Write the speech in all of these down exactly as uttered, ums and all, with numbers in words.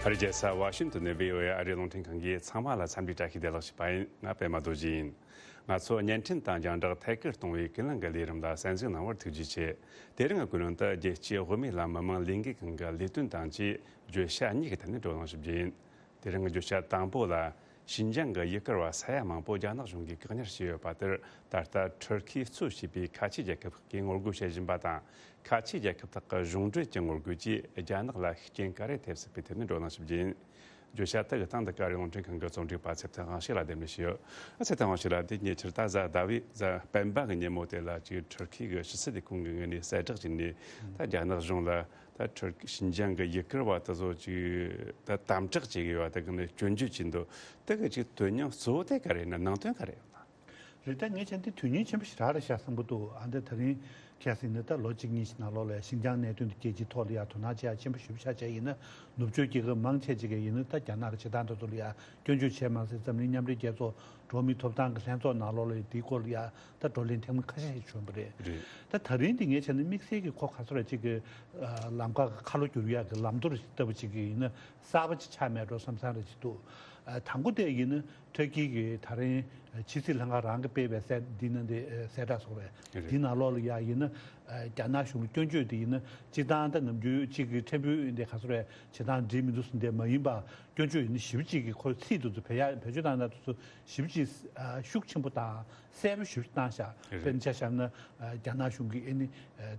ཨ་རིའི་རྒྱལ་ས་ཝ་ཤིང་ཏོན་ནས་བྷི་ཨོ་ཨེ་ཨ་རིའི་རླུང་འཕྲིན་ཁང་གིས་ཚང་མ་ལ་འཚམས་འདྲི་བཀྲ་ཤིས་བདེ་ལེགས་ཞུས་པ་ཡིན། ང་པད་མ་རྡོ་རྗེ་ཡིན། ང་ཚོ་བརྙན་འཕྲིན་དང་རྒྱང་བསྒྲགས་ཐད་ཀར་གཏོང་བའི་ཀུན་གླེང་གི་ལས་རིམ་ལ་གསན་གཟིགས་གནང་བར་ཐུགས་རྗེ་ཆེ། དེ་རིང་གི་ཀུན་གླེང་དུ་རྒྱལ་སྤྱིའི་དབུ་མའི་ལམ་མི་མང་ལས་འགུལ་ཁང་གི་ལས་དོན་དང་བཅས་བརྗོད་བྱ་གཉིས་ཀྱི་ཐད་ནས་བགྲོ་གླེང་ཞུ་རྒྱུ་ཡིན། དེ་རིང་གི་བརྗོད་བྱ་དང་པོ་ལ། ཤིན་ཅང་གི་ཡུལ་སྐོར་བ་ས་ཡ་མང་པོ་རྒྱ་ནག་གཞུང་གིས་བཀག་ཉར་བྱས་ཡོད་པ་དེར། ད་ལྟ་ཊར་ཁི་གཙོས་བྱས་པའི་ཁ་ཆེ་རྒྱལ་ཁབ་ཁག་གིས་ངོ་རྒོལ་བྱེད་བཞིན་པ་དང་། ཁ་ཆེ་རྒྱལ་ཁབ་དག་གི་གཞུང་འབྲེལ་གྱི་ངོ་རྒོལ་གྱིས་རྒྱ་ནག་ལ་ཤུགས་རྐྱེན་ག་རེ་ཐེབས་སྲིད་པའི་ཐད་ནས་བགྲོ་གླེང་ཞུ་རྒྱུ་ཡིན། བརྗོད་བྱ་དེ་གི་སྟེང་དུ་ཨ་རིའི་རླུང་འཕྲིན་ཁང་གི་རྩོམ་སྒྲིག་པ་ཚེ་བརྟན་དབང་ཕྱུག་ལགས་གདན་འདྲེན་ཞུས་ཡོད། ཨ། ཚེ་བརྟན་དབང་ཕྱུག་ལགས། དེ་ཉེ་ཆར་ད་གཟའ་ཟླ་བའི་གཟའ་སྤེན་པ་གི་ཉིན་མོ་དེ་ལ་ཅིག་ཊར་ཁི་གི་ཕྱི་སྲིད་ལས་ཁུངས་ཀྱི་ངོས་ནས་གསལ་བསྒྲགས་བྱས་ནས། ད་རྒྱ་ནག་གཞུང་ལ་ད་ཊར་ཤིན་ཅང་གི་ཡུལ་སྐོར་བ་དེ་ཚོ་ཅིག་ད་དམ་དྲག་བྱེད་ཀྱི་ཡོད་པ་དེ་གི་ནས་སྐྱོན་བརྗོད་བྱས་འདུག་དེ་གི་ཅིག་དོན་སྙིང་གཙོ་བོ་དེ་ག་རེ་ཡིན་ན། ནང་དོན་ག་རེ་ཡོད་ན། རེད། ད་ངས་བྱས་ན་དེ་དོན་སྙིང་ཆེན་པོ་ཞེ་དྲག་རེད་ཤག་བསམ་གྱི་འདུག་ཨ། འདི་ད་རིང་ཁ་སང་ནས་ད་ལོ་གཅིག་གཉིས་ཤིག་ནང་ལོགས་ལ་ཤིན་ཅང་གནད་དོན་དེ་རྒྱལ་སྤྱིའི་ཐོག་ལ་ཡ་དོ་སྣང་བྱེད་ཡ་ཆེན་པོ་ཞེ་པོ་ཆགས་བྱས་ཡིན་ན། ནུབ་ཕྱོགས་རྒྱལ་ཁབ་མང་ཆེ་ཅིག་གིས་ཡིན་ན་ད་རྒྱ་ནག་གི་བྱེད་སྟངས་དེ་ཚོ་ལ་ཡ་སྐྱོན་བརྗོད་བྱས་མ་ཟད། འཛམ་གླིང་མཉམ་འབྲེལ་རྒྱལ་ཚོགས་འགྲོ་བ་མིའི་ཐོབ་ཐང་གི་ལྷན་ཚོགས་ནང་ལོགས་ལ་ཡ་དེའི་སྐོར་ལ་ཡ་ད་བགྲོ་གླེང་ཐེངས་མ་ཁ་ཤས་ཤིག་བྱུང་བ་རེད། རེད། ད་ད་རིང་དེ་ངས་བྱས་ན་དམིགས་བསལ་གྱི་ཁོ་ག་ཚོད་རེ་ཅིག་གི་ལམ་ཁ་ཁ་ལོ་བསྒྱུར་ཡག་གི་ལམ་ཐོ་ལྟ་བུ་ཅིག་གི་ཡིན་ན་གསར་པ་ཅིག་ཆགས་མེད་འགྲོ་བསམ་བསམ་རེ་ཅིག་འདུག་ཨ། དང་པོ་དེ་ཡིན་ན་ཊར་ཀི་གི་ད་རིང་ཕྱི་སྲིད་ལྷན་ཁང་རང་གིས་སྤེལ་བའི་གསལ་འདི་ན་འདི་གསལ་བསྒྲགས་སོགས་རེད། རེད། འདི་ནང་ལོགས་ལ་ཡ་ཡིན་ན་རྒྱ་ནག་གཞུང་ལ་སྐྱོན་བརྗོད་དེ་ཡིན་ན་སྤྱིར་བཏང་ད་ནམ་རྒྱུན་གཅིག་གི་ཕྲན་བུ་འདི་ག་ཚོད་རེད། བྱེད་སྟངས་འགྲིག་མི་འདུག་ཟེར་འདི་མ་ཡིན་པ། སྐྱོན་བརྗོད་ཡིན་ན་ཞེ་པོ་ཅིག་གི་ཁོའི་ཚིག་དེ་ཚོ་བེད་ཡ་བེད་སྤྱོད་བཏང་ན་དེ་ཚོ་ཞེ་པོ་ཅིག་ཤུགས་ཆེན་པོ་དང་གསལ་པོ་ཞེ་པོ་ཅིག་བཏང་ཤག་རེད། དཔེར་ན་ཆ་བཞག་ན་རྒྱ་ནག་གཞུང་གིས་ཨ་ནི་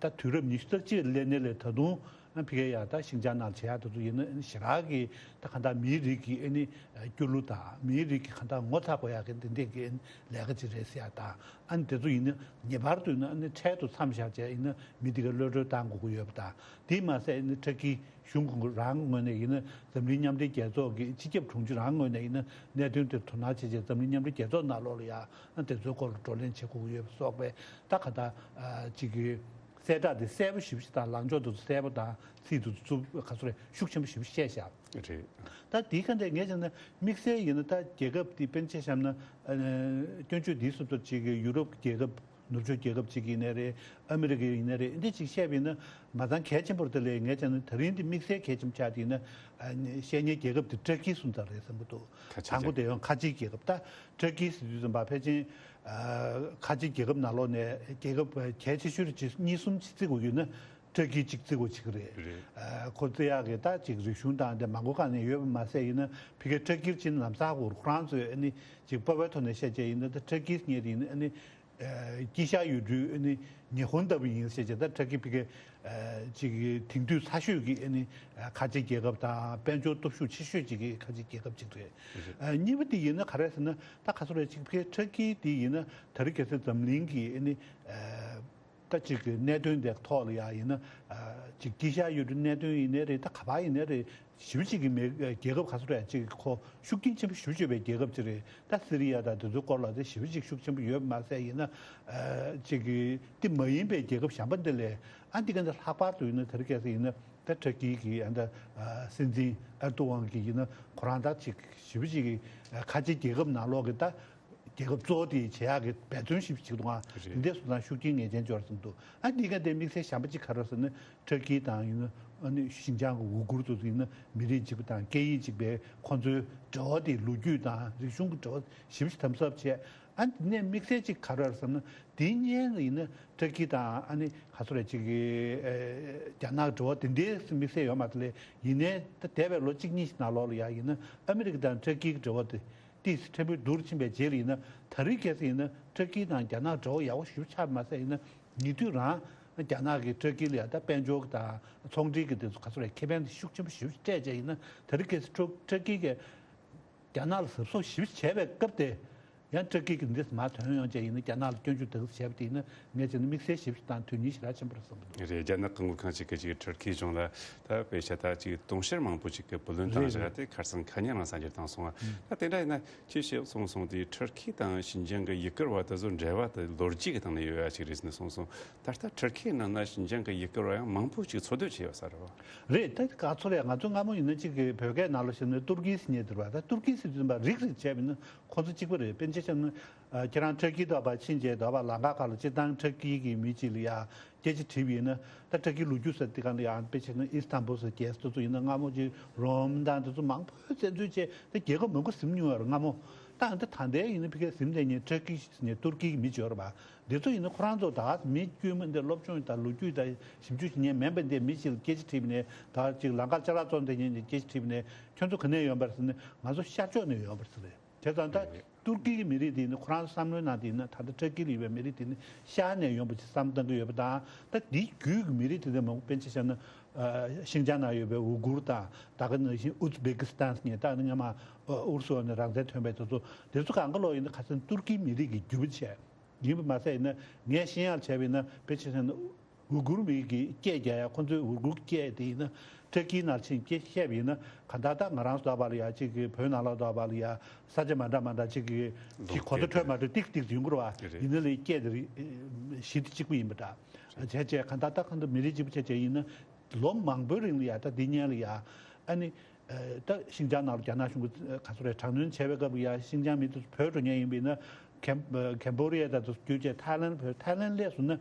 ད་དུས་རབས་ཉི་ཤུ་རྩ་གཅིག་སླེབས་ནས་ལས་ད་དུང་ཨ་ཕ་གིར་ཡ་ད་ཤིན་ཅང་ནང་བྱེད་ཡག་དེ་ཚོ་ཡིན་ན་ཞེ་དྲག་གི་ད་གང་ལྟར་མིའི་རིགས་ཀྱི་ཨ་ནི་སྐྱོ་གླུ་དང་མིའི་རིགས་ཀྱི་གང་ལྟར་ངོ་ཚ་དགོས་ཡག་གི་འདི་འདྲས་ཀྱི་ལས་ཀ་ཅིག་རེད་ཟེར་ཡག་དང་། ཨ་ནི་དེ་ཚོ་ཡིན་ན་ངེས་པར་དུ་ཡིན་ན་ཨ་ནི་འཕྲལ་དུ་མཚམས་བཞག་བྱས་ཡིན་ན་མི་འདི་ག་གློད་གྲོལ་བཏང་དགོས་ཀྱི་ཡོད་པ་དང་། དེས་མ་ཟད་ཨ་ནི་ཊར་ཀི་གཞུང་རང་ངོས་ནས་ཡིན་ན་འཛམ་གླིང་མཉམ་འབྲེལ་རྒྱལ་ཚོགས་ཀྱི་སྤྱི་ཁྱབ་དྲུང་ཆེ་རང་ངོས་ནས་ཡིན་ན་གནད་དོན་དེར་དོ་སྣང་བྱེད་ཆེད་འཛམ་གླིང་མཉམ་འབྲེལ་རྒྱལ་ཚོགས་ནང་ལོགས་ལ་ཡང་དེ་ཚོའི་སྐོར་ལ་བགྲོ་གླེང་བྱེད་དགོས་ཀྱི་ཡོད་པ་སོགས་པའི་ད་ག་ད་ཅིག་གི་གསལ་བསྒྲགས་དེ་གསལ་པོ་ཞེ་པོ་ཞིག་དང་ལངས་ཕྱོགས་དེ་ཚོ་གསལ་པོ་དང་ཚིག་དེ་ཚོ་ག་ཚོད་རེད་ཤུགས་ཆེན་པོ་ཞེ་པོ་བཤད་བཞག་རེད། ད་དེའི་ཁ་འདས་ངས་བྱས་ན་དམིགས་བསལ་ཡིན་ན་ད་རྒྱལ་ཁབ་དེ་དཔེར་ན་ཆ་བཞག་ན་སྐྱོན་བརྗོད་འདིའི་སུབ་ཚོར་ཅིག་གི་ཡུ་རོབ་རྒྱལ་ཁབ། ནུབ་ཕྱོགས་རྒྱལ་ཁབ་ཅིག་ཡིན་ནའི་རེད། ཨ་མི་རི་ཀ་ཡིན་ནའི་རེད། འདི་ཅིག་བཤད་པ་ཡིན་ན་མ་ཚང་གལ་ཆེན་པོ་རེད། དེ་ལས་ངས་བྱས་ན་ད་རིང་འདི་དམིགས་བསལ་གལ་ཆེན་པོ་ཆགས་དེ་ཡིན་ན་ཨ་ནི་བཤད་མཁན་རྒྱལ་ཁབ་དེ་ཊར་ཀི་གསུམ་ཙམ་རེད་བསམ་གྱི་འདུག་ཁ་ཆེ་དང་པོ་རྒྱལ་དེ་ཡང་ཁ་ཆེའི་རྒྱལ་ཁབ་ད་ཊར་ཀི་ཟེར་དུས་ཙམ་པ་ཕལ་ཆེར་ཨ་ཁ་ཆེའི་རྒྱལ་ཁབ་ནང་ལོགས་ནས་རྒྱལ་ཁབ་གལ་ཆེ་ཤོས་རེད་ཅེས་གཉིས་གསུམ་ཅིག་བརྩི་དགོས་ཡོད་ན་ཊར་ཀི་གཅིག་བརྩི་དགོས་ཅིག་རེད། རེད། ཨ་ཁོ་བརྩི་ཡག་གི་ད་ཅིག་རིག་གཞུང་དང་དེ་མ་གོ་གང་ནས་ཡོད་པ་མ་ཟད་ཡིན་ན་ཕ་གིའི་ཊར་ཀིར་ཕྱིན་ལམ་སང་ཁོ་རང་ཚོས་ཨ་ནི་ཅིག་པ་ཕའི་ཐོག་ནས་བཤད་བྱས་ཡིན་ན་ད་ཊར་ཀི་ཟེར་མཁན་དེ་ཡིན་ན་ཨ་ནི། དཀྱིལ་ཤར་ཡུལ་གྲུའི་ཨ་ནི་ཉི་ཧོང་ལྟ་བུ་ཡིན་ཟེར་བྱས་ད་ཊར་ཀི་ཕ་གི་ཅིག་གི་དེང་དུས་ཚ་ཤོས་ཀྱི་ཨ་ནི་ཁ་ཆེ་རྒྱལ་ཁབ་དང་དཔལ་འབྱོར་སྟོབས་ཤུགས་ཆེ་ཤོས་ཅིག་གི་ཁ་ཆེ་རྒྱལ་ཁབ་ཅིག་རེད། གཉིས་པ་དེ་ཡིན་ན་ག་རེ་ཟེར་ན་ད་ག་ཚོད་རེད་ཅིག་ཕ་གི་ཊར་ཀི་དེ་ཡིན་ན་ད་རེས་གལ་སྲིད་འཛམ་གླིང་གི་ཨ་ནི་ད་ཅིག་གི་གནད་དོན་དེ་ཐོག་ལ་ཡ་ཡིན་ན་ཅིག་དཀྱིལ་ཤར་ཡུལ་གྲུའི་གནད་དོན་ཡིན་ནའི་རེད། ད་ག་པར་ཡིན་ནའི་རེད། ཞེ་པོ་ཅིག་གི་མེ་རྒྱལ་ཁབ་ག་ཚོད་རེད་ཅིག་ཁོ་ཤུགས་རྐྱེན་ཆེན་པོ་ཞེ་པོ་ཅིག་ཡོད་པའི་རྒྱལ་ཁབ་ཅིག་རེད། ད་སི་རི་ཡ་དང་དེ་ཚོའི་སྐོར་ལ་དེ་ཞེ་པོ་ཅིག་ཤུགས་ཆེན་པོ་ཡོད་པ་མ་ཟད་ཡིན་ན་ཅིག་གི་དེ་མ་ཡིན་པའི་རྒྱལ་ཁབ་གཞན་པ་འདི་ལས་ཨ་འདི་ག་འདི་ལྷག་པར་དུ་ཡིན་ན་དེ་རིང་ཁ་སང་ཡིན་ན་ད་ཊར་ཀི་གི་ཨ་ད་སྲིད་འཛིན་ཨེར་ཏོ་ཝང་གི་ཡིན་ན་ཁོ་རང་ད་ཅིག་ཞེ་པོ་ཅིག་གི་ཁ་ཆེ་རྒྱལ་ཁབ་ནང་ལོགས་ཀྱི་ད། རྒྱལ་ཁབ་གཙོ་བོ་དེ་བྱེད་ཡག་གི་འབད་བརྩོན་ཞིབ་ཅིག་འདུག་ཨ། རེད། འདི་འདྲ་སོང་ཙང་ཤུགས་རྐྱེན་ངེས་ཅན་འབྱོར་བསམ་འདུག་ཨ་འདི་ག་དེ་དམིགས་བསལ་གཞན་པ་ཅིག་ག་རེ་ཟེར་ན་ཊར་ཀི་དང་ཡིན་ན་ཨ་ནི་ཤིན་ཅང་གི་ཝུ་གུར་ཚོ་ཡིན་ན་མི་རིགས་གཅིག་པ་དང་སྐད་ཡིག་གཅིག་པའི་ཁོང་ཚོའི་འབྲེལ་བ་དེ་ལོ་རྒྱུས་དང་རིག་གཞུང་གི་འབྲེལ་བ་ཞིབ་ཅིག་དམ་ཟབ་བྱས། ཨ་འདི་ནས་དམིགས་བསལ་ཅིག་ག་རེ་ཟེར་ན་དེའི་སྔོན་ལ་ཡིན་ན་ཊར་ཀི་དང་ཨ་ནི་ག་ཚོད་རེད་ཅིག་གི་རྒྱ་ནག་འབྲེལ་བ་དེ་འདྲའི་དམིགས་བསལ་ཡོད་མ་རེད་ལས་ཡིན་ནའི་ད་འདས་པའི་ལོ་གཅིག་གཉིས་ཤིག་ནང་ལོགས་ལ་ཡ་ཡིན་ན་ཨ་མི་རི་ཀ་དང་ཊར་ཀི་གི་འབྲེལ་བ་དེ། ཏིས་ཕྲན་བུ་བསྡུར་ཕྱིན་པའི་རྗེས་ལ་ཡིན་ན་ད་རེས་གལ་སྲིད་ཡིན་ན་ཊར་ཀི་དང་རྒྱ་ནག་འབྲེལ་བ་ཡག་པོ་ཞེ་པོ་ཆགས་མ་ཟད་ཡིན་ན་ཉེ་དུས་རང་རྒྱ་ནག་གིས་ཊར་ཀི་ལ་ཡ་ད་དཔལ་འབྱོར་དང་ཚོང་འབྲེལ་གྱི་དེ་ཚོ་ག་ཚོད་རེད་ཁེ་ཕན་དེ་ཤུགས་ཆེན་པོ་ཞེ་པོ་སྤྲད་བྱས་ཡིན་ན་ད་རེས་གལ་སྲིད་ཊར་ཊར་ཀི་གིས་རྒྱ་ནག་ལ་གཟབ་གཟབ་ཞེ་པོ་བྱས་པའི་སྐབས་དེ་ཡང་ཊར་ཀི་གིས་འདི་མར་ཐོན་ཡོང་བྱས་ཡིན་ན་རྒྱ་ནག་ལ་སྐྱོན་བརྗོད་དེ་ག་ཚོད་བྱས་པ་དེ་ཡིན་ན་ངས་བྱས་ན་དམིགས་བསལ་ཞེ་པོ་ཞིག་དང་དོན་སྙིང་ཞེ་དྲག་ཆེན་པོ་རེད་བསམ་གྱི་འདུག་རེད། རྒྱ་ནག་གི་དངུལ་ཁང་ཅིག་གིས་ཅིག་ཊར་ཀི་གཞུང་ལ་ད་དཔེ་ཆ་ད་ཅིག་དུང་ཕྱུར་མང་པོ་ཅིག་གི་བུ་ལོན་བཏང་རེད། བཞག་དེ་ཁ་སང་ཁ་ཉིན་རང་སང་ཉིན་བཏང་སོང་བ། ད་དེ་འདྲ་ཡིན་ན་ཁྱེད་ཞིག་གསུངས་སོང་དེ་ཊར་ཀི་དང་ཤིན་ཅང་གི་ཡུལ་སྐོར་བ་དེ་ཚོ་འབྲེལ་བ་དེ་ལོ་རྒྱུས་ཀྱི་སྟེང་ནས་ཡོད་ཡ་ཅིག་རེད་ཟེར་ནས་གསུངས་སོང་། ད་ལྟ་ཊར་ཀིའི་ནང་ན་ཤིན་ཅང་གི་ཡུལ་སྐོར་བ་ཡང་མང་པོ་ཅིག་འཚོ་སྡོད་བྱས་ཡོད་ས་རེད་བ། རེད། ད་ག་ཚོད་རེད། ང་ཚོ་སྔ་མོ་ཡིན་ན་ཅིག་གི་བོད་སྐད་ནང་ལ་བཤད་ན་ཏུར་ཀི་ཟེར་མཁན་དེ་རེད་བ། ད་ཏུར་ཀི་ཟེར་དུས་ཙམ་པ་རིགས་རིགས་བྱས་པ་ཡིན་ན་ཁོང་ཚོ་གཅིག་པ་རེད། དཔེར་ན་ བྱས་ན་ཁྱེད་རང་ཊར་ཀི་དོག་པ་ཕྱིན་རྗེས་དོག་པ་ལམ་ཁ་ཁག་ལ་སྤྱིར་བཏང་ཊར་ཀི་གི་མི་གཅིག་ལ་ཡ་སྐད་ཆ་དྲིས་པ་ཡིན་ན། ད་ཊར་ཀི་ལོ་རྒྱུས་ཟེར་དེ་ག་ལ་ཡ་དཔེ་བྱས་ན་ཨི་སི་ཐན་བུལ་ཟེར་རྒྱལ་ས་དེ་ཚོ་ཡིན་ན་སྔ་མོ་ཅིག་རོམ་དང་དེ་ཚོ་མང་པོས་བཙན་འཛུལ་བྱས་ད་རྒྱལ་ཁབ་མང་པོ་ཟིན་མྱོང་ཡོད་རེད་སྔ་མོ། ད་ད་ལྟའི་ཡིན་ན་ཕ་གིར་ཟིན་བསྡད་མཁན་ཊར་ཀི་ནས་ཏུར་ཀི་གི་མི་ཅིག་ཡོད་རེད་པ། འདི་ཚོ་ཡིན་ན་ཁོ་རང་ཚོ་ད་མི་དཀྱུས་མ་འདི་སློབ་སྦྱོང་དང་ལོ་རྒྱུས་དང་ཞིབ་འཇུག་བྱེད་མཁན་མིན་པ་འདི་མི་ཞིག་ལ་སྐད་ཆ་དྲིས་པ་ནས། ད་ཅིག་ལམ་ཁར་ཅ་ལག་བཙོང་བསྡད་མཁན་གྱི་སྐད་ཆ་དྲིས་པ་ནས། ཁྱོད་ཚོ་ག་ནས་ཡོང་པ་རེད་ཟེར་ན། ང་ཚོ་ཤར་ཕྱོགས་ནས་ཡོང་པ་རེད་ཟེར་རེད། བྱས་ཙང་ད་ཏུར་ཀི་གི་མི་རིགས་དེ་ནི་ཁོ་རང་བསམ་བློའི་ནང་དེ་ནི་ད་ལྟ་ཊར་ཀི་ལ་ཡོད་པའི་མི་རིགས་དེ་ནི་ཤར་ནས་ཡོང་པ་ཅིག་བསམ་བཏང་གི་ཡོད་པ་དང་། ད་དེའི་བརྒྱུད་ཀྱི་མི་རིགས་དེ་འདྲ་མང་པོ་དཔེར་ན་ཆ་བཞག་ན། ཨ། ཤིན་ཅང་ནང་ཡོད་པའི་ཝུ་གུར་དང་། ད་ག་ནང་བཞིན་ཨུ་ཛི་བེ་ཀི་སི་ཐན་ཟེར་མཁན། ད་ནི་སྔ་མ་ཨུ་རུ་སུ་ནས་རང་བཙན་ཐོན་པའི་དེ་ཚོ། དེ་ཚོ་གང་ག་ལོག་ཡིན་ན་ཁ་སང་ཏུར་ཀིའི་མི་རིགས་ཀྱི་རྒྱུད་པ་བྱས། ཡིན་པ་མ་ཟད་ཡིན་ན་ངས་ཤེས་ཡག་བྱས་པ་ཡིན་ན། དཔེ་ཆ་བཞག་ན་ཝུ་གུར་མི་གི་སྐད་རྒྱག་ཡ། ཁོ་ཚོའི་ཝུ་གུར་སྐད་དེ་ཡིན་ན་ཊར་ཀིའི་ནང་ཕྱིན་སྐད་བཤད་པ་ཡིན་ན། གང་ལྟར་ད་ང་རང་ཚོ་དོག་པ་ལ་ཡ་གཅིག་གི་བོད་ནང་ལོགས་དོག་པ་ལ་ཡ་ས་ཆ་མ་འདྲ་མ་འདྲ་གཅིག་གི་གི་གོ་བརྡ་འཕྲོད་མ་འཕྲོད་ཏིག་ཏིག་ཡོང་གི་རེད་པ། ཡིན་ན་ལས་སྐད་དེ་རེད། གཞི་དེ་གཅིག་པ་ཡིན་པ་འདྲ། བྱས་བྱས་གང་ལྟར་ད་གང་ལྟར་མི་རིགས་གཅིག་པ་བྱས་བྱས་ཡིན་ན། ལོ་མང་པོའི་རིང་ལ་ཡ་ད་འདི་སྔོན་ལ་ཡ་ཨ་ནི། ཨ། ད་ཤིན་ཅང་ནང་ལ་རྒྱ་ནག་གཞུང་གིས་ག་ཚོད་རེད་དྲག་གནོན་བྱས་པའི་སྐབས་ལ་ཡ་ཤིན་ཅང་མི་དེ་ཚོ་བྲོས་འགྲོ་མཁན་ཡིན་པ་ཡིན་ན། ཀེམ་ཀེམ་བྷོ་ཌི་ཡ་དང་དེ་ཚོ་བརྒྱུད་བྱས་ཐའི་ལན་བྲོས། ཐའི་ལན་སླེབས་སོང་ན།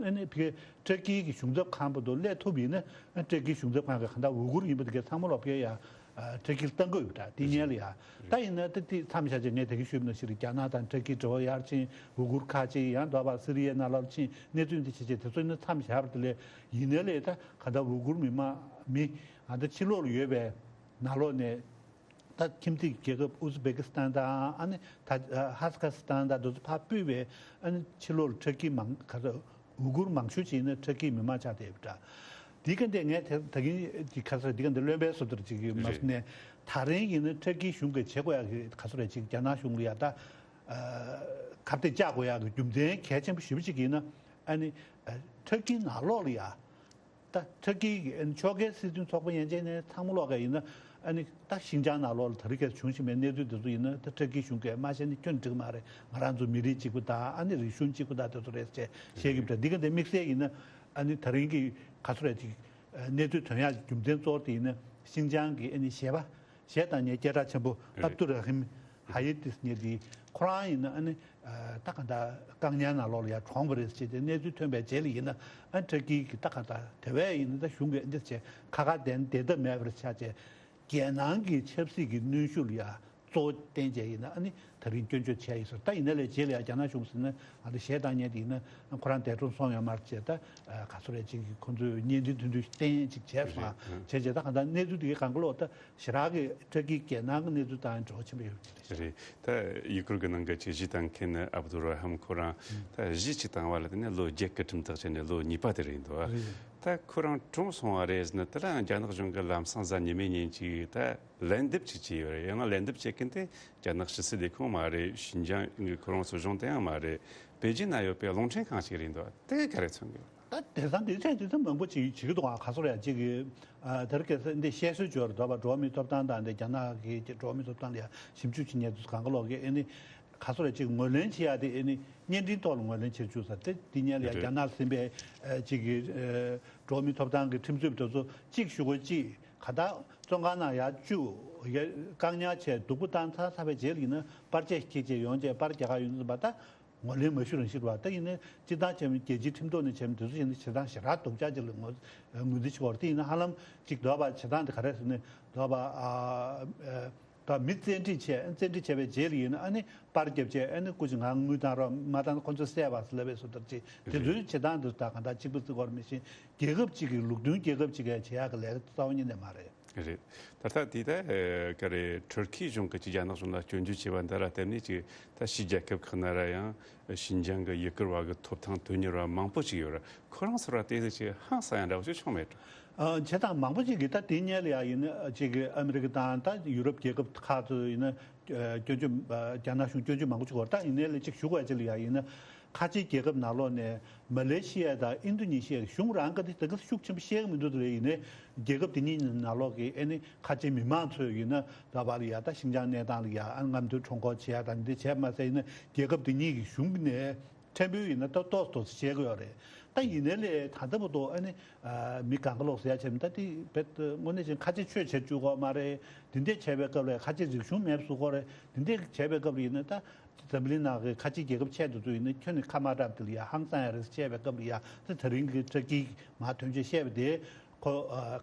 ཨ་ནི་ཕ་གི་ཊར་ཀི་གི་གཞུང་ཚབ་ཁང་བར་དུ་སླེབས་ཐུབ་ཡིན་ན། ཨ། ཊར་ཀི་གཞུང་ཚབ་ཁང་གིས་གང་ལྟར་ཝུ་གུར་ཡིན་པ་དེ་གའི་ཚང་མ་ལོག་ཕ་གིར་ཡ། ཨ། ཊར་ཀི་ལ་གཏང་གི་ཡོད་པ་འདྲ། དེ་སྔོན་ལ་ཡ། ད་ཡིན་ན་ད་དེ་མཚམས་བཞག་བྱས་ངས་ད་གིན་ཞུས་པ་ནང་བཞིན་རེད། རྒྱ་ནག་དང་ཊར་ཀི་འབྲེལ་བ་ཡར་ཕྱིན། ཝུ་གུར་ཁག་ཅིག་ཡང་དོག་པ་སི་རི་ཡའི་ནང་ལོགས་ཕྱིན། གནས་ཚུལ་འདི་བྱས་བྱས་དེ་ཚོ་ཡིན་ན་མཚམས་བཞག་པ་དེ་ལས། ཡིན་ནའི་ལས་ད་གང་ལྟར་ཝུ་གུར་མི་མང་མི། ཨ། ད་ཕྱི་ལོགས་ལ་ཡོད་པའི་ནང་ལོགས་ནས། ད་ཁྱིམ་མཚེས་རྒྱལ་ཁབ་ཨུ་ཛི་བེ་ཀི་སི་ཐན་དང་། ཨ་ནི་ད་ཧ་ས་ཁ་སི་ཐན་དང་དེ་ཚོ་ཕར་སྤོས་པའི། ཨ་ནི་ཕྱི་ལོགས་ལ་ཊར་ཀི་མང་ག་ཚོད་ཝུ་གུར་མང་ཤོས་ཅིག་ཡིན་ན་ཊར་ཀིའི་མི་མང་ཆགས་བསྡད་ཡོད་པ་འདྲ། འདི་ག་འདི་ངས་དེ་ད་གིན་གྱི་ག་ཚོད་རེད། འདི་ག་འདི་བློན་པོའི་བཟོ་ལྟར་ཅིག་གི་མ་རེད། ནས་ད་རིང་ཡིན་ན་ཊར་ཀིའི་གཞུང་གིས་བྱེད་དགོས་ཡག་གི་ག་ཚོད་རེད། ཅིག་རྒྱ་ནག་གཞུང་ལ་ཡ་ད་ཨ་གར་སྟེགས་བཅག་དགོས་ཡག་གི་རྒྱུ་མཚན་གལ་ཆེན་པོ་ཞེ་པོ་ཅིག་ཡིན་ན། ཨ་ནི་ཨ་ཊར་ཀིའི་ནང་ལོགས་ལ་ཡ། ད་ཊར་ཀིའི་ཕྱོགས་འགལ་སྲིད་དོན་ཚོགས་པ་ཡན་ཆད་ནས་ཚང་མ་ལོག་ག་ཡིན་ན། ཨ་ནི་ད་ཤིན་ཅང་ནང་ལོགས་ལ་ད་རེས་ཀྱི་བྱུང་བཞིན་པའི་གནས་ཚུལ་དེ་ཚོ་ཡིན་ན། ད་ཊར་ཀིའི་གཞུང་གིས་མ་བཤད་ན་ཁྱོན་འགྲིག་མ་རེད། ང་རང་ཚོ་མི་རིགས་གཅིག་པ་དང་། ཨ་ནི་རིག་གཞུང་གཅིག་པ་དང་དེ་ཚོ་རེད་ཅེས་བཤད་ཀྱི་འདུག་འདི་ག་འདི་དམིགས་བསལ་ཡིན་ན། ཨ་ནི་ད་རིང་གི་ག་ཚོད་རེད་ཅིག་གནས་ཚུལ་ཐོན་ཡག་གི་རྒྱུ་མཚན་གཙོ་བོ་དེ་ཡིན་ན། ཤིན་ཅང་གི་ཨ་ནི་གཞས་པ། གཞས་བཏང་མཁན་སྐད་གྲགས་ཆེན་པོ་རེད། ཨབ་དུ་ར་ཧིམ་ཧ་ཡེ་ཏིས་ཉེ་དེ། ཁོ་རང་ཡིན་ན་ཨ་ནི་ད་ག་འདྲ་བཀག་ཉར་ནང་ལོགས་ལ་ཡར་གྲོངས་པ་རེད་ཅེས་དེ་གནས་ཚུལ་ཐོན་པའི་རྗེས་ལ་ཡིན་ན། ཨ་ཊར་ཀི་གི་ད་ག་འདྲ་དེ་བས་ཡིན་ན་ད་གཞུང་གི་འདི་བྱས་ཁ་ཁ་བདེན་བདེ་ཐབས་མེད་པར་ཆགས་བྱས། རྒྱལ་ནང་གི་ཆབ་སྲིད་ཀྱི་གནོན་ཤུགས་ལ་ཡར་གཙོ་བོ་བསྟན་བྱས་ཡིན་ན། ཨ་ནི་ད་རིང་སྐྱོན་བརྗོད་བྱས་ཡིན་ཟེར། ད་ཡིན་ན་ལས་རྗེས་ལ་ཡར་རྒྱ་ནག་གཞུང་ཟེར་ན། ཨ་ནི་གཞས་བཏང་མཁན་དེ་ཡིན་ན་ཁོ་རང་འདས་གྲོངས་སོང་ཡོད་མ་རེད་ཅེས། ད་ག་ཚོད་རེད་ཅིག་ཁོ་ཚོས་བརྙན་འཕྲིན་ཐུང་ཐུང་བསྟན་ཅིག་བྱས་སོང་། རེད། བྱས་བྱས་ད་ག་འདྲ་གནས་ཚུལ་དེ་གའི་གང་ག་ལོག་ད་ཞེ་དྲག་གི་ཊར་ཀིའི་རྒྱལ་ནང་གི་གནས་ཚུལ་དང་འབྲེལ་བ་ཆེན་པོ་ཡོད་པ་རེད། རེད། ད་ཡུ་གུར་གྱི་ནང་གི་ཅིག་གཞས་བཏང་མཁན་ནི་ཨབ་དུ་ར་ཧམ་ཁོ་རང་། ད་གཞས་ཅིག་བཏང་བ་ལ་དེ་ནས་ལོ་བརྒྱད་ཀྱི་ཁྲིམས་ཐག་བཅད་ནས་ལོ་གཉིས་པ་དེ་རེད་འདུག་ཨ། རེད། ད་ཁོ་རང་གྲོངས་སོང་བ་རེད་ཟེར་ན། དེ་ལའང་རྒྱ་ནག་གཞུང་གིས་ལམ་སང་གཟའ་ཉི་མའི་ཉིན་གྱི་ད་ལན་འདེབས་ཅིག་བྱས་ཡོད་རེད། ཡང་ན་ལན་འདེབས་བྱེད་མཁན་དེ་རྒྱ་ནག་ཕྱི་སྲིད་ལས་ཁུངས་མ་རེད། ཤིན་ཅང་གི་ཁོ་རང་ཚོའི་གཞུང་དེ་ཡང་མ་རེད། པེ་ཅིན་ན་ཡོད་པའི་རླུང་འཕྲིན་ཁང་ཞིག་རེད་འདུག་དེ་ག་རེ་མཚོན་གྱི་ཡོད། ད་དེང་སང་དེ་ཚད་དེ་ཚད་མང་པོ་ཅིག་བྱེད་ཀྱི་འདུག་ཨ། ག་ཚོད་རེད་ཅིག་གི། ཨ། དེར་གལ་སྲིད་འདི་བཤད་སྲོལ་ཅིག་ཡོད་རེད། དོག་པ་འགྲོ་བ་མིའི་ཐོབ་ཐང་དང་འདི་རྒྱ་ནག་གི་འགྲོ་བ་མིའི་ཐོབ་ཐང་ལ་ཡ་ཞིབ་འཇུག་བྱེད་མཁན་དེ་ཚོ་གང་ག་ལོག་གིས་ཨ་ནི་ག་ཚོད་རེད་ཅིག་ངོས་ལེན་བྱེད་ཡ་དེ། ཨ་ནི་བརྙན་འཕྲིན་ཐོག་ལ་ངོས་ལེན་བྱེད་བཅུག་ས་དེ། དེ་སྔོན་ལ་ཡ་རེད། རྒྱ་ནག་ལ་ཟིན་པའི་ཨ་ཅིག་གི་ཨ་འགྲོ་བ་མིའི་ཐོབ་ཐང་གི་ཁྲིམས་རྩོད་པ་དེ་ཚོ་གཅིག་ཞུ་དགོས་གཅིག་ག་ད་བཙོན་ཁང་ནང་ཡར་བཅུག་ཡ་བཀག་ཉར་བྱས་སྡུག་པོ་བཏང་ཚར་ཚར་བའི་རྗེས་ལ་ཡིན་ན་པར་ཆས་འཁྱེར་བྱས་ཡོང་བྱས་པར་རྒྱག་ག་ཡོང་དུས་ཙམ་པ་ད། ངོས་ལེན་མ་ཞུ་རང་ཞིག་རེད་པ། ད་ཡིན་ན་སྤྱིར་བཏང་བྱས་ན་རྒྱལ་སྤྱིའི་ཁྲིམས་ཐོག་ནས་བྱས་ན་དེ་ཚོ་བྱས་ན་ཞེ་དྲག་སྡུག་ཅག་ཅིག་ལ་ངོས་ངོས་འཛིན་བྱེད་པ་རེད། དེ་ཡིན་ན་ཧ་ལམ་ཅིག་དོག་པ་བྱེད་སྟངས་དེ་ག་རེ་ཟེར་ན། དོག་པ་ཨ་ཨ་ད་མི་བཙན་ཁྲིད་བྱས། བཙན་ཁྲིད་བྱས་པའི་རྗེས་ལ་ཡིན་ན་ཨ་ནི་པར་བརྒྱབ་བྱས། ཨ་ནི་སྐུ་མཁྱེན་ང་དངུལ་བཏང་རོགས། མ་བཏང་ན་ཁོ་ཚོ་བསད་པ་ཟེར་ལབ་པའི་བཟོ་ལྟ་ཅིག་དེ་ཚོའི་བྱེད་སྟངས་དེ་ཚོ་ད་གང་ལྟར་གཅིག་པ་བརྩི་དགོས་རེད། མི་ཤེས། རྒྱལ་ཁབ་ཅིག་གིས་ལུགས་མཐུན་རྒྱལ་ཁབ་ཅིག་གིས་བྱེད་ཡག་གི་ལས་ཀ་རྩ་བ་ཉིད་ནས་མ་རེད། རེད། ད་ལྟ་དེ་ད་ཨེ་ག་རེ་ཊར་ཀི་གཞུང་གིས་ཅིག་རྒྱ་ནག་གཞུང་ལ་སྐྱོན་བརྗོད་བྱས་པ་འདི་ལ་བརྟེན་ནས་ཅིག་ད་ཕྱིའི་རྒྱལ་ཁབ་ཁག་ནང་ལ་ཡང་ཤིན་ཅང་གི་ཡུ་གུར་བ་གི་ཐོབ་ཐང་དོན་གཉེར་བ་མང་པོ་ཅིག་ཡོད་རེད། ཁོ་རང་ཚོ་ལ་བལྟས་ཚེ་ཅིག་ཧང་སང་ཡ་འདྲ་བོ་ཅིག་བྱུང་མེད་འགྲོ། ཨ། བྱས་ཙང་མང་པོ་ཅིག་གིས་ད་དེ་སྔོན་ལ་ཡ་ཡིན་ན་ཅིག་ཨ་མི་རི་ཀ་དང་ད་ཡུ་རོབ་རྒྱལ་ཁབ་ཁག་ཚོ་ཡིན་ན་ཨ་སྐྱོན་བརྗོད། ཨ། རྒྱ་ནག་གཞུང་སྐྱོན་བརྗོད་མང་པོ་ཅིག་གོ། ད་ཡིན་ནའི་ལས་ཅིག་ཞུ་དགོས་ཡ་ཅིག་ལ་ཡ་ཡིན་ན། ཁ་ཆེའི་རྒྱལ་ཁབ་ནང་ལོགས་ནས་མ་ལེ་ཤི་ཡ་དང་ཨིན་རྡུ་ནི་ཤི་ཡ་གི་གཞུང་རང་ག་དེ་ད་ག་ཤུགས་ཆེན་པོ་བཤད་གི་མི་འདུག་དེ་ཡིན་ནའི་རྒྱལ་ཁབ་དེ་གཉིས་ནང་ལོགས་ཀྱི་ཨ་ནི་ཁ་ཆེའི་མི་མང་ཚོས་ཡིན་ན་ད་བར་ལ་ཡ་ད་ཤིན་ཅང་གནས་སྟངས་ལ་ཡ་ཨ་རྔམ་སྟོན་ཁྲོམ་སྐོར་བྱེད་ཡ་དང་འདི་བྱས་མ་ཟད་ཡིན་ན་རྒྱལ་ཁབ་དེ་གཉིས་ཀྱི་གཞུང་ནས་ཕྲན་བུ་ཡིན་ན་ད་ཏོག་ཙམ་ཏོག་ཙམ་བཤད་གི་ཡོད་རེད། ད་ཡིན་ནའི་ལས་ད་ལྟ་བར་དུ་ཨ་ནི་མི་གང་ག་ལོག་ཟེར་ཡ་བྱས་མི་ད་དེ་བེད་དངོས་གནས་ཅན་ཁ་ཆེ་ཆོས་བྱེད་བཅུག་གོ་མ་རེད། དེ་འདྲས་བྱས་པའི་སྐབས་ལ་ཁ་ཆེ་རིག་གཞུང་མེད་པ་བཟོ་གོ་རེད། དེ་འདྲས་བྱས་པའི་སྐབས་ལ་ཡིན་ན་ད་འཛམ་གླིང་ནང་གི་ཁ་ཆེ་རྒྱལ་ཁབ་ཆེ་དེ་ཚོ་ཡིན་ན་ཁྱོན་ནས་ཁ་མ་གྲགས་དེ་ལ་ཡ་ཧང་སང་ཡ་རེད་བཤད་པའི་སྐབས་ལ་ཡ་ད་ད་རིང་གི་ཊར་ཀི་མ་ཐོན་ཆེད་བཤད་པ་དེ་ཁོ་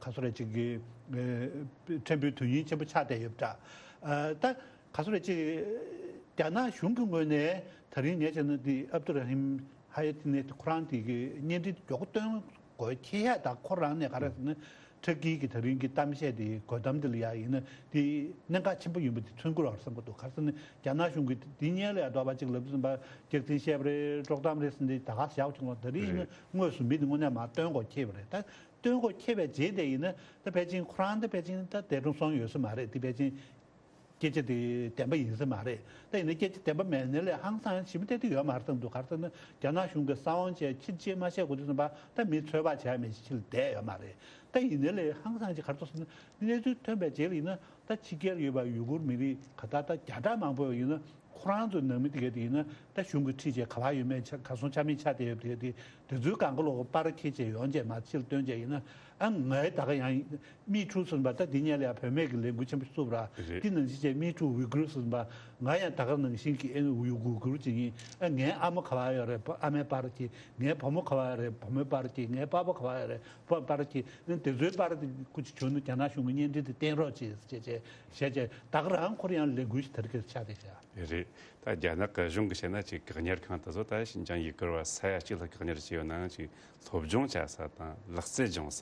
ག་སོ་རེད་ཅིག་གི་ཕྲན་བུའི་དོན་སྙིང་ཆེན་པོ་ཆགས་བསྡད་ཡོད་པ་འདྲ། ད་ག་སོ་རེད་ཅིག་རྒྱ་ནག་གཞུང་གི་ངོས་ནས་ད་རིང་ངས་བྱས་ན་དེ་ཨབ་དུ་ར་ཧིམ་ཧ་ཡ་ཏི་ནས་ཁོ་རང་དེ་གི་གཉེན་སྒྲིག་མགྱོགས་པོ་སྟོན་དགོས་ཁེལ་ཡ་ད་ཁོ་རང་ནས་ག་རེ་ཟེར་ན་ཊར་ཀི་གི་ད་རིང་གི་གཏམ་བཤད་དེ་དགོད་གཏམ་དེ་ལ་ཡ་ཡིན་ན་དེ་གནད་འགག་ཆེན་པོ་ཡིན་པ་དེ་མཚོན་གྱི་རེད་བསམ་གྱི་འདུག་ག་རེ་ཟེར་ན་རྒྱ་ནག་གཞུང་གི་དེ་སྔོན་ལ་ཡ་འདོགས་པ་ཅིག་ལབ་ཟིན་པ་སྐྱག་རྫུན་བཤད་པ་རེད། དཀྲོག་གཏམ་རེད་ཟེར་ནས་ད་ག་བཞག་བྱུང་བ་ད་རིང་ཡིན་ན་དངོས་སུ་མི་དེ་དངོས་གནས་མ་སྟོན་དགོས་ཁེལ་བ་རེད། ད་སྟོན་དགོས་ཁེལ་བའི་རྗེས་དེ་ཡིན་ན་ད་ཕལ་ཆེར་ཁོ་རང་ད་ཕལ་ཆེར་ད་འདས་གྲོངས་སོང་ཡོད་ས་མ་རེད། དེ་ཕལ་ཆེར་སྐད་ཆ་དེ་བདེན་པ་ཡིན་ས་མ་རེད། ད་ཡིན་ན་སྐད་ཆ་བདེན་པ་མེད་ནའི་ལས་ཧང་སང་ཞིབ་མོ་བལྟས་དུས་ཡོད་མ་རེད་བསམ་འདུག་ག་རེ་ཟེར་ན་རྒྱ་ནག་གཞུང་གིས་གསང་བ་བྱས་ཕྱིར་བཤད་མ་བཤད་དགོས་དུས་ཙམ་པ་ད་མི་ཚོད་དཔག་བྱས་མེད་ཕྱིར་བསྡད་ཡོད་མ་རེད། ད་ཡིན་ནའི་ལས་ཧང་སང་ཅིག་ག་རེ་འདུག་ཟེར་ན་གནས་ཚུལ་ཐོན་པའི་རྗེས་ལ་ཡིན་ན་ད་ཕྱི་རྒྱལ་ཡོད་པ་ཡུ་གུར་མི་རིགས་ག་ད་ད་བརྒྱ་ཕྲག་མང་པོ་ཡིན་ན་ཁོ་རང་ཚོའི་ནང་མི་དེ་ག་དེ་ཡིན་ན་ད་གཞུང་གི་ཁྲིད་བྱས་ག་པར་ཡོད་མེད་ཆ་གར་སོང་ཆ་མེད་ཆ་དེ་ཡོད་དེ་ག་དེ་དེ་ཚོའི་གང་ག་ལོག་པར་ཁྱེར་བྱས་ཡོང་བྱས་མ་ཕྱིར་བཏོན་བྱས་ཡིན་ན་ཨ་ངའི་ད་ག་ཡང་མི་ཁྲུ་ཟིན་པ་ད་དེ་སྔོན་ལ་ཡང་བུད་མེད་ཀྱི་ལས་འགུལ་ཆེན་པོ་བཙུགས་ར་དེ་ནང་བཞིན་བྱས་མི་ཁྲུ་ཝི་གུར་ཟིན་པ་ང་ཡང་ད་ག་ནང་བཞིན་གྱི་ཨེ་ནི་ཝི་གུར་གྱི་ཡིན་ཨ་ངའི་ཨ་མ་ག་པར་ཡོད་རེད། ཨ་མའི་པར་ཁྱེར། ངའི་བུ་མོ་ག་པར་ཡོད་རེད། བུ་མོའི་པར་ཁྱེར། ངའི་པ་ཕ་ག་པར་ཡོད་རེད། པ་པར་ཁྱེར། ཨ་ནི་དེ་ཚོའི་པར་དེ་སྐུ་མཁྱེན་བྱུང་ན་རྒྱ་ནག་གཞུང་གི་བརྙན་འཕྲིན་དེ་བསྟན་རོགས་བྱེད་ཅེས་བྱས་བྱས་བྱས་བྱས་ད་ག་རང་ཁོ་རང་ལས་འགུལ་ཞིག་དེ་རིང་ཁ་སང་ཆགས་བསྡད་ཤག་རེད། ད་རྒྱ་ནག་གི་གཞུང་གིས་བཤད་ན་ཅིག་བཀག་ཉར་ཁང་དེ་ཚོ་ད་ཤིན་ཅང་ཡུ་གུར་བ་ས་ཡ་གཅིག་ལྷག་བཀག་ཉར་བྱས་ཡོད་ནའང་ཅིག་སློབ་སྦྱོང་བྱ་ས་དང་ལག་རྩལ་སྦྱོང་ས་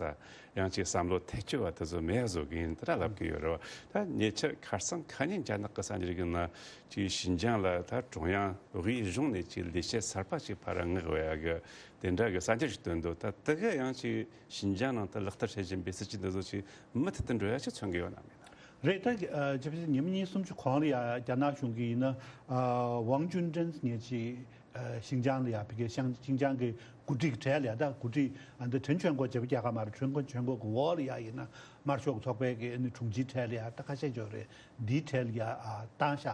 ཡང་ཅིག་བསམ་བློ་ཐེ་བྱུས་པ་དེ་ཚོ་མེད་བཟོ་གི་ཡིན་དེ་འདྲ་ལབ་གི་ཡོད་རེད་བ། ད་ཉེ་ཆར་ཁ་སང་ཁ་ཉིན་རྒྱ་ནག་གི་གསར་འགྱུར་གི་ནང་ཅིག་ཤིན་ཅང་ལ་ད་ཀྲུང་དབྱང་དབུས་གཞུང་ནས་ཅིག་ལས་བྱེད་གསར་པ་ཅིག་ཕར་མངགས་བས་གི་དེ་འདྲ་གི་གསར་འགྱུར་ཞིག་བཏོན་འདུག་ད་དེ་ག་ཡང་ཅིག་ཤིན་ཅང་ནང་དུ་ལག་བསྟར་བྱེད་བཞིན་པའི་སྲིད་ཇུས་འདི་ཚོ་ཅིག་མུ་མཐུད་དུ་འགྲོ་ཡ་ཅིག་མཚོན་གི་ཡོད་ན་མེད་ན། རེད། ད་ཨ་ཅི་ཕྱིར་ཉིན་མོ་གཉིས་གསུམ་ཅིག་གོང་ལ་ཡ་རྒྱ་ནག་གཞུང་གིས་ཡིན་ན་ཨ་ཝང་ཅུན་ཀྲེན་ཟེར་མཁན་ཅིག་ཨ་ཤིན་ཅང་ལ་ཡ་ཕ་གིའི་ཤང་ཤིན་ཅང་གི་འགོ་ཁྲིད་ཀྱི་གྲས་ལ་ཡ་ད་འགོ་ཁྲིད་ཨ་འདི་ཁྲེན་ཆོན་གོ་བྱེད་པ་རྒྱ་གར་མ་རེད། ཁྲེན་ཆོན་གོ་གི་འོག་ལ་ཡ་ཡིན་ན་དམར་ཤོག་གི་ཚོགས་པའི་གི་ཨ་ནི་དྲུང་ཆེའི་གྲས་ལ་ཡ་ད་ཁ་ཤས་ཅིག་ཡོད་རེད། འདིའི་གྲས་ལ་ཡ་ཨ་བཏང་ཤག་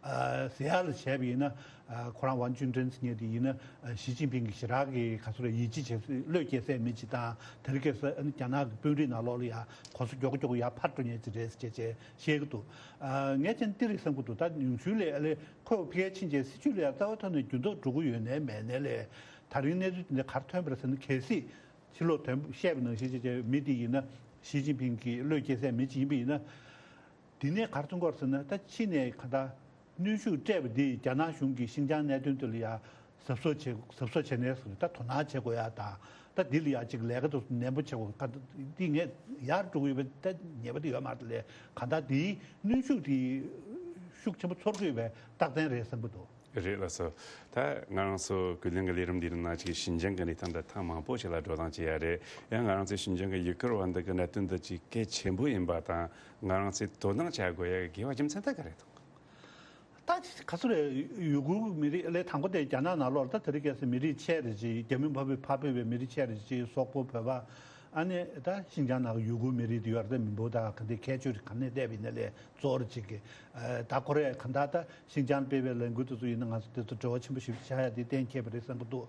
ཨ་ཟེར་ཡ་ལ་བྱས་པ་ཡིན་ན། ཨ་ཁོ་རང་ཝང་ཅུན་ཀྲེན་ཟེར་མཁན་དེ་ཡིན་ན་ཨ་ཞི་ཅིན་ཕིང་གི་ཞེ་དྲག་གི་ག་ཚོད་རེད་ཡིད་ཆེས་བྱེད་བློས་འགེལ་སའི་མི་གཅིག་དང་དེ་རིང་ཁ་སང་ཨ་ནི་རྒྱ་ནག་གི་དཔོན་རིགས་ནང་ལོགས་ལ་ཡ་གོ་ས་མགྱོགས་མགྱོགས་ཡར་འཕར་འགྲོ་མཁན་ཅིག་རེད་ཟེར་བྱས་བྱས་བཤད་ཀྱི་འདུག་ཨ་ངས་ཀྱང་འདི་རེད་བསམ་གྱི་འདུག་ད་ཉུང་ཤོས་ལས་ཨ་ལས་ཁོ་ཕ་གིར་ཕྱིན་བྱས་སྲིད་ཇུས་ལ་ཡ་རྩ་བ་ཐོག་ནས་འགྱུར་ལྡོག་འགྲོ་གི་ཡོད་ནའི་མེད་ནའི་ལས་ད་རིང་གནས་ཚུལ་དེ་འདྲ་ག་རེ་ཐོན་པ་རེད་ཟེར་ན་གལ་སྲིད་ཕྱི་ལོགས་དོན་བཤད་པ་ནང་བཞིན་བྱས་བྱས་མི་དེ་ཡིན་ན་ཞི་ཅིན་ཕིང་གིས་བློས་འགེལ་སའི་མི་གཅིག་ཡིན་པ་ཡིན་ན། དེ་ནས་ག་རེ་གཏོང་དགོས་ཟེར་ན་ད་ཕྱི་ནས་ག་ད་གནོན་ཤུགས་སྤྲད་པ་འདིས་རྒྱ་ནག་གཞུང་གིས་ཤིན་ཅང་གནད་དོན་དེ་ལ་ཡ་གཟབ་གཟབ་བྱེད་གཟབ་གཟབ་བྱེད་ནས་ཟེར་ད་དོ་སྣང་བྱེད་དགོས་ཡ་དང་ད་འདི་ལ་ཡ་གཅིག་ལས་ཀ་དེ་ནན་པོ་བྱེད་དགོས་ག་འདི་ངས་ཡར་འགྲོ་གི་ཡོད་པའི་ད་ཉེས་པ་དེ་ཡོད་མ་རེད་ལས་ག་ད་འདིའི་གནོན་ཤུགས་དེ་ཤུགས་ཆེན་པོ་ཚོར་གི་ཡོད་པའི་རྟགས་མཚན་རེད་བསམ་གྱི་འདུག་རེད་ལགས་སོ། ད་ང་རང་ཚོ་ཀུན་གླེང་གི་ལས་རིམ་འདིའི་ནང་ཅིག་ཤིན་ཅང་གི་གནས་སྟངས་འདི་ཐེངས་མང་པོ་ཞིག་ལ་བགྲོ་གླེང་བྱས་ཡ་རེད། ཡང་ང་རང་ཚོས་ཤིན་ཅང་གི་ཡུ་གུར་བ་འདི་གི་གནད་དོན་འདི་ཅིག་གལ་ཆེན་པོ་ཡིན་པ་དང་ང་རང་ཚོས་དོ་སྣང་བྱ་དགོས་ཡ་གི་དགེ་བ་རྒྱུ་མཚན་དེ་ག་རེ་འདུག་ད་ག་ཚོད་རེད། ཡུ་གུར་མི་རིགས་ལས་དང་པོ་དེ་རྒྱ་ནག་ནང་ལོགས་ད་དེ་རིང་ཁ་སང་མི་རིགས་ཆེ་རེད་ཅིག་རྒྱ་མི་འཕགས་པའི་འཕགས་པའི་མི་རིགས་ཆེ་རེད་ཅིག་སོག་པོ་བོད་པ། ཨ་ནི་ད་ཤིན་ཅང་ནང་གི་ཡུ་གུར་མི་རིགས་དེ་ཡོད་རེད། ད་མི་འབོར་དང་ག་འདྲའི་ཁྱད་ཆོས་ག་ནས་བལྟས་པ་ཡིན་ན་ལས་གཙོ་བོར་བྱེད་ཀྱི། ད་ཁོ་རས་གང་ལྟར་ད་ཤིན་ཅང་སྤེལ་བའི་ལས་འགུལ་དེ་ཚོ་ཡིན་ན་ང་ཚོ་དེ་ཚོ་འབྲེལ་བ་ཆེན་པོ་ཞེ་པོ་ཅིག་ཆགས་ཡ་དེ་གཏན་འཁེལ་བ་རེད་བསམ་གྱི་འདུག་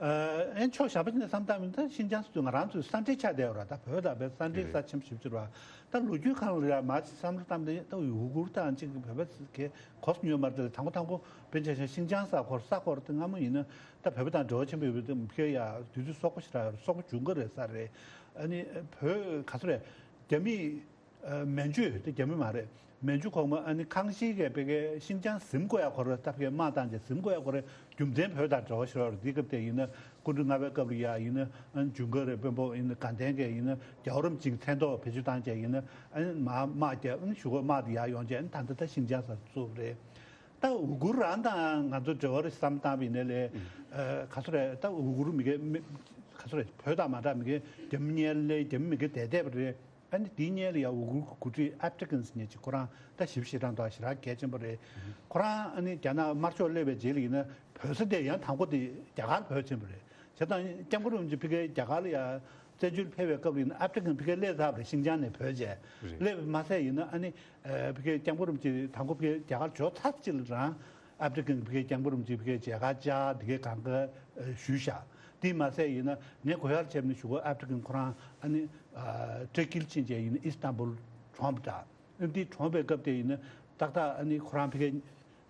ཨ་ཕྱོགས་གཞན་པ་ཅིག་ནས་བསམ་བཏང་མིན་ད་ཤིན་ཅང་སུ་ང་རང་ཚོའི་ས་འབྲེལ་ཆགས་བསྡད་ཡོད་ར། ད་བོད་དང་བོད་ས་འབྲེལ་ས་ཆེན་པོ་ཞེ་པོ་ཅིག་རེད་བ། ད་ལོ་རྒྱུས་སྒང་ལ་ཡ་མ་ཅིག་བསམ་བློ་བཏང་དེ་ད་ཡུ་གུར་དང་ཅིག་བོད་པ་གི་གོ་ས་ཉོས་མ་རེད། དང་པོ་དང་པོ་དཔེར་ན་ཆ་བཞག་ཤིན་ཅང་ས་ཁོར་ས་ཁོར་དེ་སྔ་མོ་ཡིན་ན་ད་བོད་པ་དང་འབྲེལ་བ་ཆེན་པོ་ཡོད་པ་དེ་ཕ་གི་ཡ་དུས་ཚོད་སོག་པོ་ཞེ་དྲག་ཡོད་རེད། སོག་པོ་ཇུང་ག་རེད་ས་རེད། ཨ་ནི་བོད་ག་ཚོད་རེད། རྒྱ་མི། ཨ་མན་ཇུ་དེ་རྒྱ་མི་མ་རེད། མན་ཇུ་གོང་མ་ཨ་ནི་ཁང་ཤིས་གས་ཕ་གིའི་ཤིན་ཅང་ཟིན་དགོས་ཡ་ཁོ་ར་ད་ཕ་གིའི་དམག་བཏང་རྗེས་ཟིན་དགོས་ཡ་ཁོ་རའི་རྒྱུ་མཚན་བོད་དང་འབྲེལ་བ་ཞིག་རེད། འདི་སྐབས་དེ་ཡིན་ན་སྐུ་ཕྲེང་ལྔ་པའི་སྐབས་ལ་ཡ་ཡིན་ན་ཨ་ནི་ཇུང་ག་རེད་དཔོན་པོ་ཡིན་ན་དགའ་ལྡན་གས་ཡིན་ན་རྒྱལ་བ་རིན་པོ་ཆེ་མཚན་ཐོག་བེད་སྤྱོད་བཏང་བྱས་ཡིན་ན་ཨ་ནི་མ་དམག་རྒྱག་ཨ་ནི་གཞུག་གུ་དམག་དེ་ཡར་ཡོང་བྱས་ཨ་ནི་ད་ལྟ་ད་ཤིན་ཅང་ས་བཙུགས་རེད། ད་ཝུ་གུར་རང་དང་ང་ཚོ་འབྲེལ་བ་རེད་བསམ་བཏང་བ་ཡིན་ན་ལས་ཨ་ག་ཚོད་རེད། ད་ཝུ་གུར་མི་སྒེར་མི་ག་ཚོད་རེད། བོད་དང་མ་འདྲ་མི་སྒེར་རྒྱ་མི་སྔོན་ལས་རྒྱ་མི་མི་སྒེར་བསྡད་བསྡད་པ་རེད། ཨ་ནི་དེའི་སྔོན་ལ་ཡང་ཝུ་གུར་གྱི་འགོ་ཁྲིད་ཨབ་ཏི་ཀན་ཟེར་མཁན་ཅིག་ཁོ་རང་ད་ཞིབ་ཞིབ་རང་དང་ཞེ་དྲག་གལ་ཆེན་པོ་རེད། ཁོ་རང་ཨ་ནི་རྒྱ་ནག་དམར་ཤོག་སླེབས་པའི་རྗེས་ལ་ཡིན་ན་བོད་ས་དེ་ཡང་དང་པོ་དེ་རྒྱ་གར་བོད་ཆེན་པོ་རེད། བྱས་ཙང་སྐྱབས་མགོན་རིན་པོ་ཆེ་ཕ་གིར་རྒྱ་གར་ལ་ཡང་བཙན་བྱོལ་ཕེབས་པའི་སྐབས་ལ་ཡིན་ན་ཨབ་ཏི་ཀན་ཕ་གིར་སླེབས་ཚར་བ་རེད། ཤིན་ཅང་ནས་བོད་བྱས་སླེབས་མ་ཟད་ཡིན་ན་ཨ་ནི་ཕ་གིར་སྐྱབས་མགོན་རིན་པོ་ཆེ་དང་པོ་ཕ་གིར་རྒྱ་གར་འབྱོར་ཚར་ཅིག་ལ་རང་ཨབ་ཏི་ཀན་ཕ་གིར་སྐྱབས་མགོན་རིན་པོ་ཆེ་ཕ་གིར་མཇལ་ཁ་བཅར་འདི་གའི་གང་ག་ཞུས་ཤག་དེ་མ་ཟད་ཡིན་ན་ངས་གོ་ཡར་བྱས་ནས་ཞུ་གོ། ཨབ་ཏི་ཀན་ཁོ་རང་ཨ་ནི་ཊར་ཀིར་ཕྱིན་བྱས་ཡིན་ན་ཨི་སི་ཏན་བུལ་གྲོངས་པ་འདྲ། ཨ་འདི་གྲོངས་པའི་སྐབས་དེ་ཡིན་ན་ཏག་ཏག་ཨ་ནི་ཁོ་རང་ཕ་གིར་ག་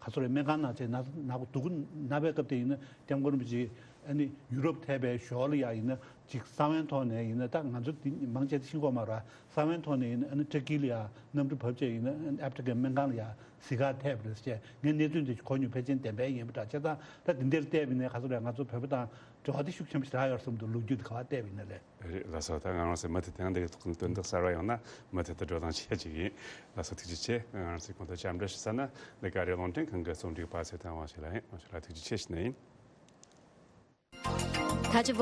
ཚོད་རེད། སྨན་ཁང་ནང་བྱས་ན་ན་སྡུག་ན་བའི་སྐབས་དེ་ཡིན་ན་སྐྱབས་མགོན་རིན་པོ་ཆེ་ཨ་ནི་ཡུ་རོབ་ཐེབས་པའི་ཞོར་ལ་ཡ་ཡིན་ན་ཅིག་གསང་བའི་ཐོག་ནས་ཡིན་ན། ད་ང་ཚོ་འདི་མང་ཆེ་ཤེས་ཀྱི་མ་རེད། གསང་བའི་ཐོག་ནས་ཡིན་ན་ཨ་ནི་ཊར་ཀི་ལ་ཡ་གནམ་གྲུ་བབས་བྱས་ཡིན་ན་ཨ་ནི་ཨབ་ཏི་ཀན་སྨན་ཁང་ལ་ཡ་གཟིགས་གར་ཐེབས་རེད་ཟེར། ངས་གནས་ཚུལ་འདི་གོ་མྱོང་། ཕལ་ཆེར་བདེན་པ་ཡིན་པ་འདྲ། བྱས་ཙང་ད་འདི་འདིར་བལྟས་པ་ཡིན་ན་ག་ཚོད་རེད། ང་ཚོ་བོད་པ་དང་འབྲེལ་བ་དེ་ཤུགས་ཆེན་པོ་ཞིག་རག་ཡོད་བསམ་འདུག་ལོ་རྒྱུས་དེ་ག་པར་བལྟས་པ་ཡིན་ན་རེད། རེད་ལགས་སོ། ད་ང་རང་ཚོའི་མུ་མཐུད་དེ་ཡང་འདི་གའི་ཐོག་ནས་དོན་དག་གསར་བ་ཡོང་ན་མུ་མཐུད་དུ་བགྲོ་གླེང་བྱེད་ཀྱི་ཡིན། ལགས་སོ། ཐུགས་རྗེ་ཆེ། ང་རང་ཚོའི་གོང་དུ་བཅར་འདྲི་ཞུ་ས་ན་ལས་ཀ་རེ་རླུང་འཕྲིན་ཁང་གི་རྩོམ་སྒྲིག་པ་ཚེ་བརྟན་དབང་ཕྱུག་ལགས་ཡིན། དབང་ཕྱུག་ལགས་ཐུགས་རྗེ་ཆེ་ཞུ་ནི་ཡིན། ད་ཅི་བོ།